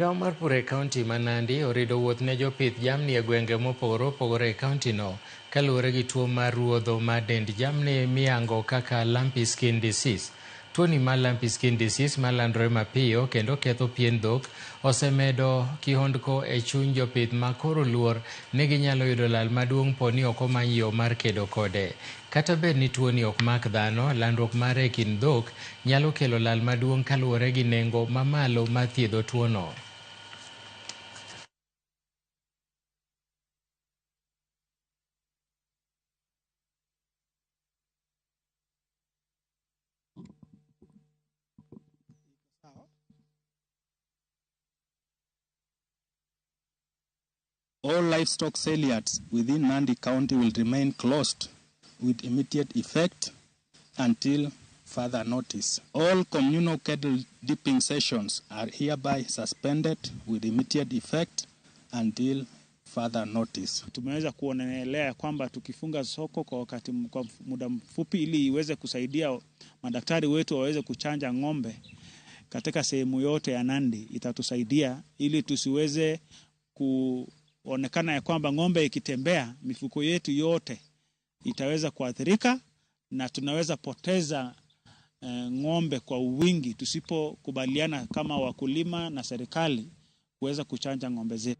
Migawo mar pur e kaunti ma Nandi orido wuoth ne jopith jamni e gwenge mopogore opogore e kaunti no kaluwore gi tuo mar ruodho mar dend jamni miyango kaka lumpy skin disease. Tuoni mar lumpy skin disease malandore mapiyo kendo ketho pien dhok osemedo kihondko e chuny jopith ma koro luor ni ginyalo yudo lal maduong' po ni ok omany yo mar kedo kode. Kata bed ni tuoni ok mak dhano, landruok mare e kind dhok nyalo kelo lal maduong' kaluwore gi nengo mamalo mar thiedho tuono. All livestock saleyards within Nandi County will remain closed with immediate effect until further notice. All communal cattle dipping sessions are hereby suspended with immediate effect until further notice. Tumeweza kuonelea kwamba tukifunga soko kwa wakati, kwa muda mfupi ili iweze kusaidia madaktari wetu waweze kuchanja ng'ombe katika sehemu yote ya Nandi, itatusaidia ili tusiweze kuonekana ya kwamba ng'ombe ikitembea mifuko yetu yote itaweza kuathirika na tunaweza poteza ng'ombe kwa wingi tusipokubaliana kama wakulima na serikali kuweza kuchanja ng'ombe zetu.